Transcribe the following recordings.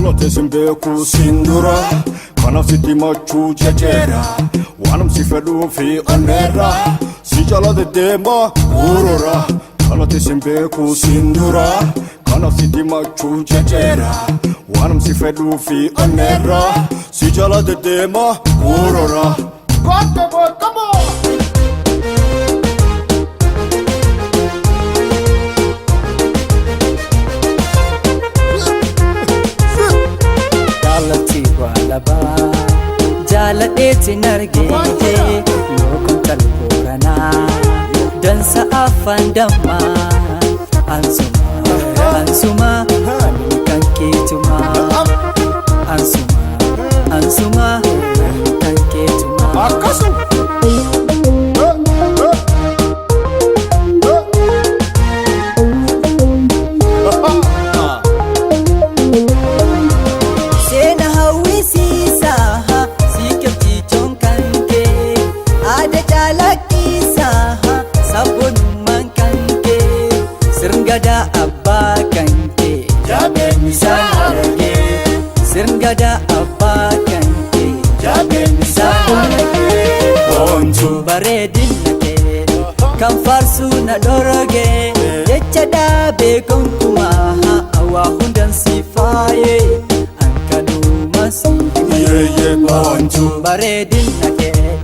Dhalatee sin beeku siin dura, kanaaf sitti machuu jecheera. Waanum si fedhuu fi onneerra, si jala deddeema urora. Dhalatee sin beeku siin dura, kanaaf sitti machuu jecheera. Waanum si fedhuu fi onneerra, si jala deddeema urora. Got the boy, come on! Jaalatti waa jaaladheetiin argite lookoon talboo kanaa dansa afaan dammaa ansuma ansuma ani kan keetumaa ansuma ansuma ani kan keetumaa. Akkasuma. Seena hawwisiisaa si qabxiichoon kan kee aada caalaqqiisaa sabboonummaan kan kee sirngadaa abbaa kan kee Jabeenyi isaan argee sirngadaa abbaa kan kee Jabeenyi isaan argee. Boontuu. Bareedina kee kan faarsuu na dhorogee jecha dhaabee gonkumaa hawaa hundan si faayee ankanuma si Yeeyye boontuu. Bareedina kee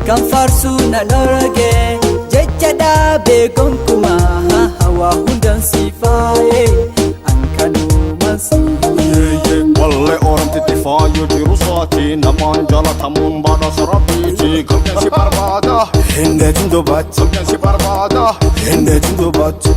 kan faarsuu na dhorogee jecha dhaabee gonkumaa hawaa hundan si faayee ankanuma si Yeeyye wallee oromtitti faayoo jiru saati namaan jaalatamuun badhaasa rabbiiti. Galgeen si barbaada. Hindeetiin dubaatti. Galgeen si barbaada. Hindeetiin dubaatti.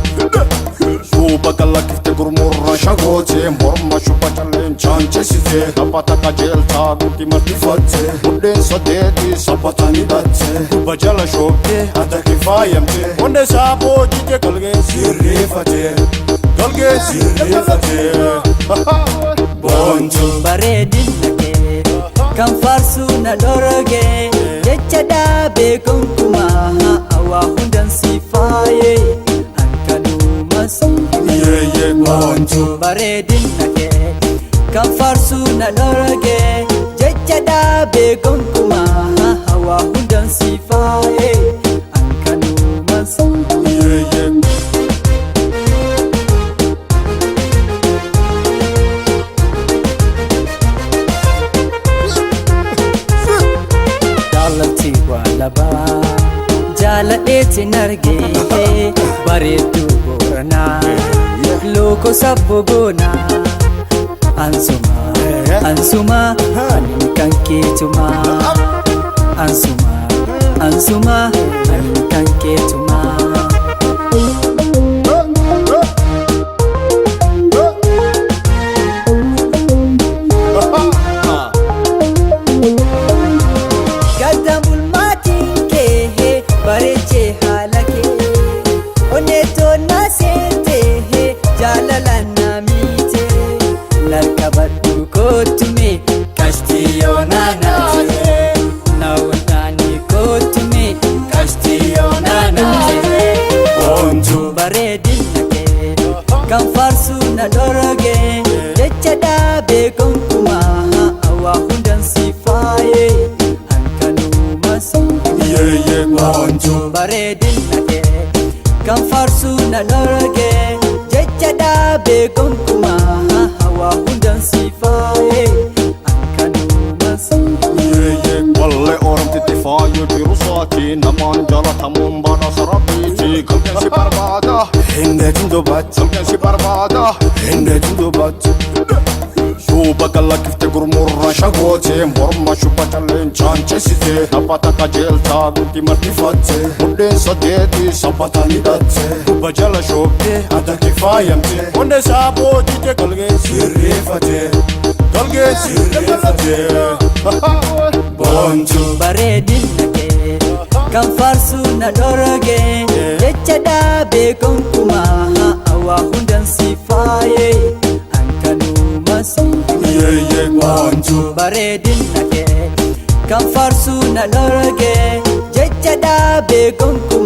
Suuba galakkifte gurmurra shagootee morma shubba calleen chaanchesite taphata qajeeltaa guutti martifatte buddeen sadeeti sabbataan hidhatte dubba jala shoobdee adda faayamte wande isaa boojite galgeen sirreeffate galgeen sirreeffate boontuu. Bareedina kee kan faarsuu na dhorogee jecha dhaabee gonkumaa hawaa hundan si faayee ankanuma si Yeeyye boontuu. Bareedina kee kan faarsuu na dhorogee jecha dhaabee gonkumaa hawaa hundan si faayee ankanuma si Yeeyye. Jaalatti waa labaa jaaladheetiin argite bareedduu booranaa looko sabbo goonaa ansuma ansuma ani kan keetumaa ansuma ansuma ani kan keetumaa. Gaddaan bulmaatiin kee bareechee haala kee onneettoon seentee jaalalaan na miite larkabadhu kootume qashtiyyoo naanaate na wal'aani kootume qashtiyyoo naanaate. Boontuu. Bareedina kee kan faarsuu na dhorogee jecha dhaabee gonkumaa hawaa hundan si faayee ankanuma si Yeeyye boontuu. Bareedina kee kan faarsuu na dhorogee jecha dhaabee gonkumaa hawaa hundan si faayee ankanuma si Yeeyye wallee oromtitti faayoo jiru saati namaan jaalatamuun badhaasa rabbiiti. Galgeen si barbaada. Hindeetiin dubaatti. Galgeen si barbaada. Hindeetiin dubaatti. Suuba galakkifte gurmurra shagootee morma shubba calleen chaanchesite taphata qajeeltaa guutti martifatte buddeen sadeeti sabbataan hidhatte dubba jala shoobdee adda faayamte wande isaa boojite galgeen sirreeffate galgeen sirreeffate boontuu. Bareedina kee kan faarsuu na dhorogee jecha dhaabee gonkumaa hawaa hundan si faayee ankanuma si Yeeyye boontuu. Bareedina kee kan faarsuu na dhorogee jecha dhaabee gonkumaa.